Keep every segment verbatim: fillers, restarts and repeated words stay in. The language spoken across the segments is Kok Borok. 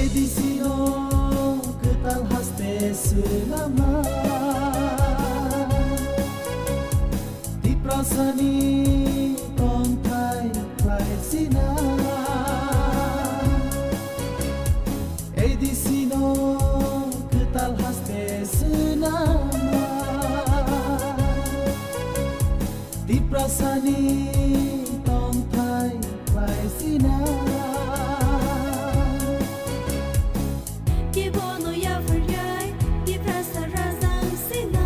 A D C no kwtal haste swnama. Tiprasani tongthai khlai sina. A D C no kwtal haste swnama. Tiprasani tongthai khlai sina. Kebono yapharjai, Tiprasa rajang sina.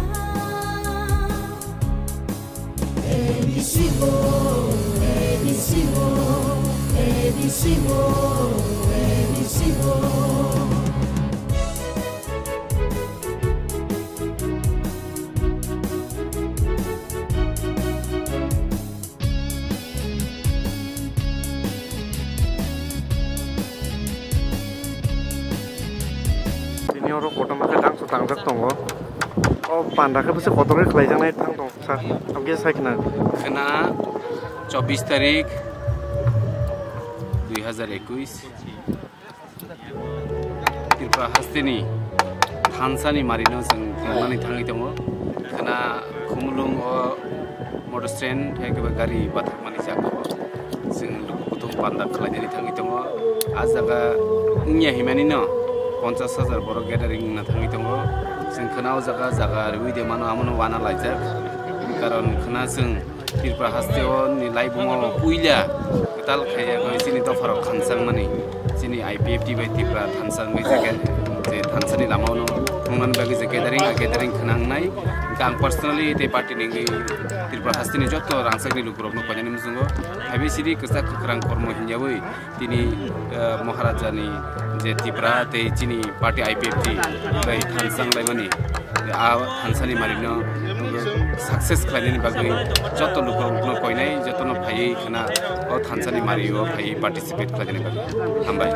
A D C o, A D C o, A D C o, A D C o. Tini oro kotorma khe dangso tangjak tongo. O panda khe bwswk kotor khe khlaijaknai thang tong sir. Aboni khe sai khna. Khna chobbish tarik dui hazar ekush. Tripura hasteni thansani marino chwng thwngmani thangwi tongo. Khna Khumulwng o motor stand hai khe gari bathakmani jaga o chwng luku kuthum panda khlainani thangwi tongo. A jaga wngya himanino ponchash hajar borok gathering wngna thangwi tongo. Chwng khna o jaga, jaga riwi de mano, amono wana laijak. Karon khna chwng Tripura haste o ni laibung o puila kwtal khaiya goi chini dopha rok thansa wngmani, chini I P F T bai Tripura thansa wngwi je je thansa ni lama o no thwngmani bagwi je gathering, a gathering khna wngnai. Hwnkhe ang personally tei party ni wngwi Tripura haste ni joto rangchak ni luku rok no koinani muchungo. Haibai sidi kwchak kwkhrang kormo hinyawi tini, eh, Maharaja ni je Tipra tei chini party I P F T bai thansa wnglaimani, a thansa ni mari no success khlainani bagwi joto lukurok no koinai, joto no phaiwi khna o thansa ni mari o phaiwi participate khlainani bagwi. Hambai.